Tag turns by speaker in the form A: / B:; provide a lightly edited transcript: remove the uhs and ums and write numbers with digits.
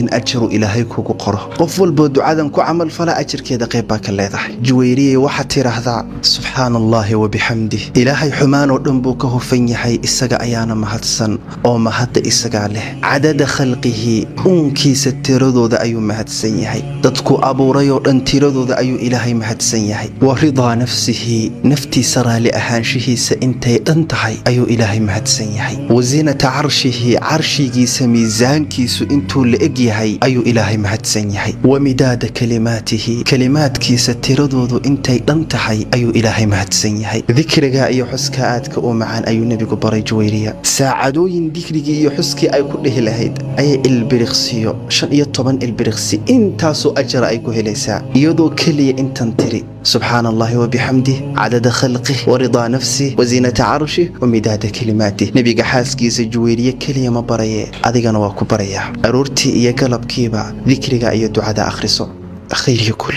A: In ajaru Ilaahay kugu qoro. Qof walboo ducadan ku camal fala, ajarkeeda qayb baa ka leedahay. Juwayriyey, waxaad tidhaahdaa: "Subxaana Allaahi wabixamdih." Ilaahay xumaan oo dhan buu ka hufan yahay, isaga ayaana mahadsan oo mahadda isagaa leh. Cadada khalqihi, uunkiisa tiradooda ayuu mahadsan yahay. Dadku abuuray oo dhan tiradooda ayuu Ilaahay mahadsan yahay. Wa ridaa nafsihi, naftiisa raalli ahaanshihiisa intay dhan tahay ayuu Ilaahay mahadsan yahay. Wa zinata carshihi, carshigiisa miisaankiisu intuu la eg yahay ayuu Ilaahay mahadsan yahay. Wa midaada kalimaatihi, kalimaadkiisa tiradoodu intay dhan tahay ayuu Ilaahay mahadsan yahay. Dikriga iyo xuska aadka u macaan ayuu Nebigu baray Juwayriya. Saacadooyin dikrigii iyo xuskii ay ku dhihi lahayd ayay ilbiriqsiyo, 15 ilbiriqsi, intaasoo ajara ay ku helaysaa, iyadoo keliya intan tiri: "Subxaana Allahi wabixamdih, cadada khalqih, wa ridaa nafsih, wa zinata carshih, wa midaada kalimaatih." Nebiga xaaskiisa Juwayriye keliya ma baraye, adigana waa ku barayaa. Aroortii iyo galabkiiba dikriga iyo ducada akhriso. Khayr iyo kul.